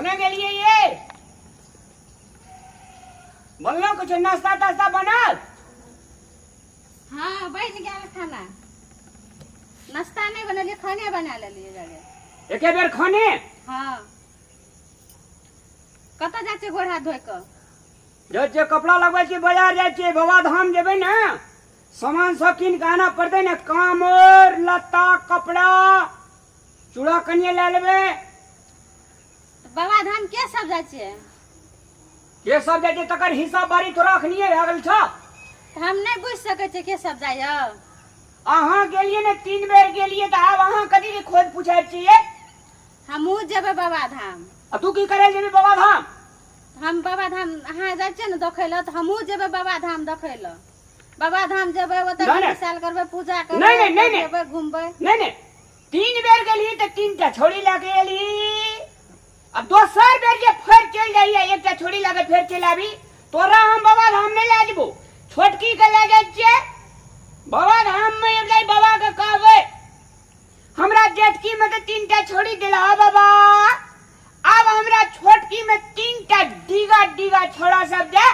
कोने गेलियै ये? बोललो कुछ नाश्ता तास्ता बनल? हाँ, बनि गेल खाना। नाश्ता नहि बनेलियै, खाने बना लेलियै जाके। एके बेर खाने? हाँ। कतऽ जाइ छियै गोड़ हाथ धोइ कऽ? जाइ छियै कपड़ा लगबै छियै, बाजार जाइ छियै, बाबा धाम जेबै ने, सामान सब कीन कऽ आनऽ पड़तै ने, कामर लत्ता कपड़ा चूड़ा कनिए लए लेबै। बाबा धाम के सब जाइ छियै? के सब जाइ छै तकर हिसाब बारी तोरा अखनिए भए गेल छौ। तऽ हम नहि बुझि सकै छियै के सब जाइए। अहाँ गेलियै ने, 3 बेर गेलियै, तऽ आब अहाँ कथी के खोज पूछै छियै? हमहूँ जेबै बाबा धाम। आ तू की करै जेबी बाबा धाम? हम बाबा धाम अहाँ जाइ छियै ने देखै लए, तऽ हमहूँ जेबै बाबा धाम देखै लए। बाबा धाम जेबै, ओतऽ नहि, नहि। विशाल करबै, पूजा करबै, नहि, नहि, नहि, नहि। जेबै घुमबै। नहि नहि, 3 बेर गेली तऽ 3टा छोड़ी लए के एली, आ दोसर बेर जे फेर चलि जाइए एकटा छोड़ी लए के फेर चलि आबी, तोरा हम बाबा धाम नहि लए जेबो, छोटकी के लए जाइ छियै बाबा धाम में। एक बाबा के कहबै हमरा जेठकी में तऽ 3टा छोड़ी देला बाबा, आब हमरा छोटकी में 3टा डीगा डीगा छोड़ा सब दे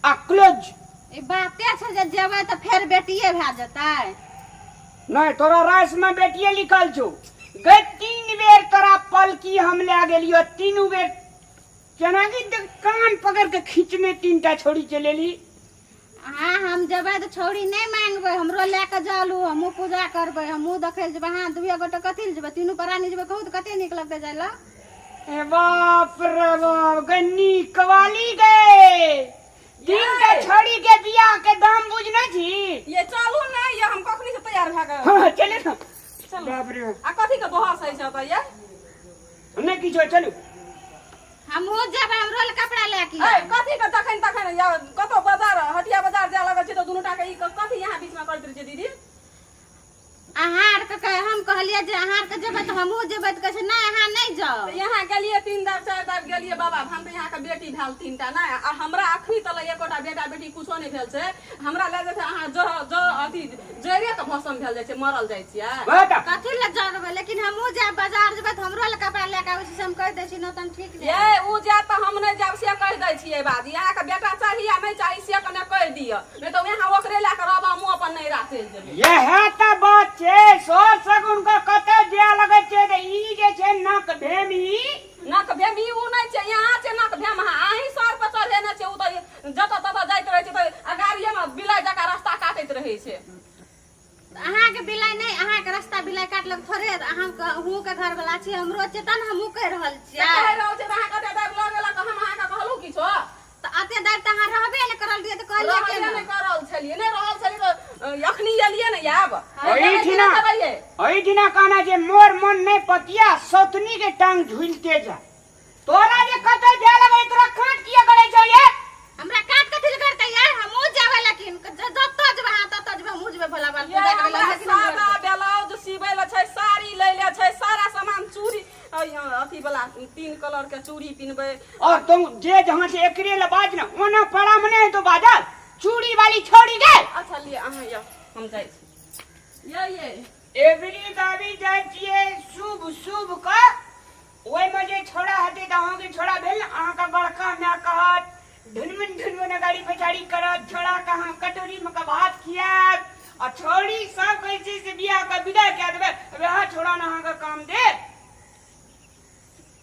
आ क्लोज। ई बाते छै जे जेबै तऽ फेर बेटिए भए जेतै। नहीं, तोरा रास में बेटिए लिखल छौ गए। 3 बेर तोरा पलकी हम ले गेलियो, 3 बेर केना कि कान पकड़ के खींचने 3टा छोड़ी चलि एली। हाँ, हम जेबै तऽ छौड़ी नहि मांगबै, हमरो लए कऽ चलू, हमहूँ पूजा करबै, हमहूँ देखै लए जेबै। अहाँ दुए गोटे कथी लए जेबै? तीनू प्राणी जेबै कहू तऽ कते नीक लगतै जाय लए। ए बाप रे बाप, गए नीक वाली गए, 3टा छोड़ी के बियाह के दाम बुझने छी। ये चलू ने, ये हम कखनी से तैयार भए के। हाँ चले ना। चलू। बाप रे। आ कथी के बहस होइ छै ओतऽ ये? नहि किछो, चलू। हमहूँ जेबै, हमरो लए कपड़ा लए के। ए कथी के तखन तखन या कतौ बाजार हटिया बाजार जाय लगै छै तऽ दुनू टा के ई कथी यहाँ बीच में करैत रहै छै दीदी? अहाँ आरके हम कहलियै जे अहाँ आरके जेबै तऽ हमहूँ जेबै, तऽ कहै छै नहि अहाँ नहि जाउ। तऽ यहाँ गेलियै 3 दाब 4 दाब गेलियै बाबा धाम, तऽ यहाँ के बेटी भेल 3टा नहि, आ हमरा अखनी तक एकोटा बेटा बेटी कुछो नहि भेल छै। हमरा लए जाइ छै अहाँ जह जह अथी जरे के भसम भेल जाइ छै, मरल जाइ छियै। कथी लए जरबै? लेकिन हमहूँ जायब बाजार जेबै तऽ हमरो लए कपड़ा लए कऽ आबै छी से हम कहि दै छी, नहि तऽ हम ठीक नहि। ये उ जायत तऽ हम नहि जायब से कहि दै छियै बाजी। अहाँके बेटा चाही या नहि चाही से कने कहि दिअ, नहि तऽ यहाँ ओकरे लए कऽ रहब, हमहूँ अपन नैहरा चलि जेबै। यह तऽ बात छै, सर सगुन के कतऽ जाय लगै छै तऽ ई जे छै नक भेमी। नक भेमी उ नहि छै, यहाँ छै नक भेम। अहीं सर पर चढ़ेने छै, उ तऽ जतऽ ततऽ जाइत रहै छै, तऽ अगाड़िए मे बिलाइ जकाँ रास्ता काटैत रहै छै। अहाँके बिलाइ नहि, अहाँके रास्ता बिलाइ काटलक थोड़े। अहाँ अहूँके घरवला छी, हमरो छै, तहन हमहूँ कहि रहल छियै। कहि रहल छियै तऽ अहाँ कते दाबि लऽ गेलक, हम अहाँके कहलहुँ किछो? तऽ अते दाबि तऽ अहाँ रहबे नहि करल रहियै तऽ कहलियै रहबे केना? नहि करल छलियै, नहि रहल छलियै तऽ अखनी एलियै ने आब। एहिठिना एहिठिना कहना छै मोर मन नहि पतिया सौतनी के टांग झुलते जा। तोरा जे कतौ जाय लगै तोरा काट किया करै छौ ये? हमरा काट कथी लए करतै यार? हमहूँ जेबै, लेकिन जतऽ जेबै अहाँ ततऽ जेबै, हमहूँ जेबै भोला बाबा पूजा करै लए, लेकिन हम सादा ब्लाउज सिबै लए छै, साड़ी लै लए छै, सारा सामान, चूड़ी अथी वाला 3 कलर के चूड़ी पिन्हबै। और तुम जे जहाँ से एकरे लए बाज ना, ओना पड़ा में नहीं तो बाजल चूड़ी वाली छोड़ी गए। अच्छा लिए अहाँ यौ, हम जाइ छी। ये ये एवरी दाबी जाइ छियै शुभ शुभ के, ओहिमे जे छोड़ा हेतै तऽ अहाँके छोड़ा भेल ने, अहाँके बड़का माय कहत ढुनमुन ढुनमुन अगाड़ी पछाड़ी करत, छोड़ा के अहाँ कटोरी मे के भात खियाएब, आ छोड़ी सब कहै छै से बियाह के विदा कए देबै, वएह छोड़ा ने अहाँके काम देत।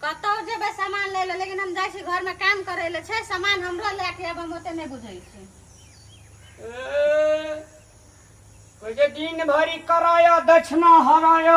कतौ जेबै सामान लै लए, लेकिन हम जाइ छी घरमे काम करै लए छै, सामान हमरो लए के आब, हम ओते नहि बुझै छी। कहै छै दिन भरि कराय दक्षिणा हराय।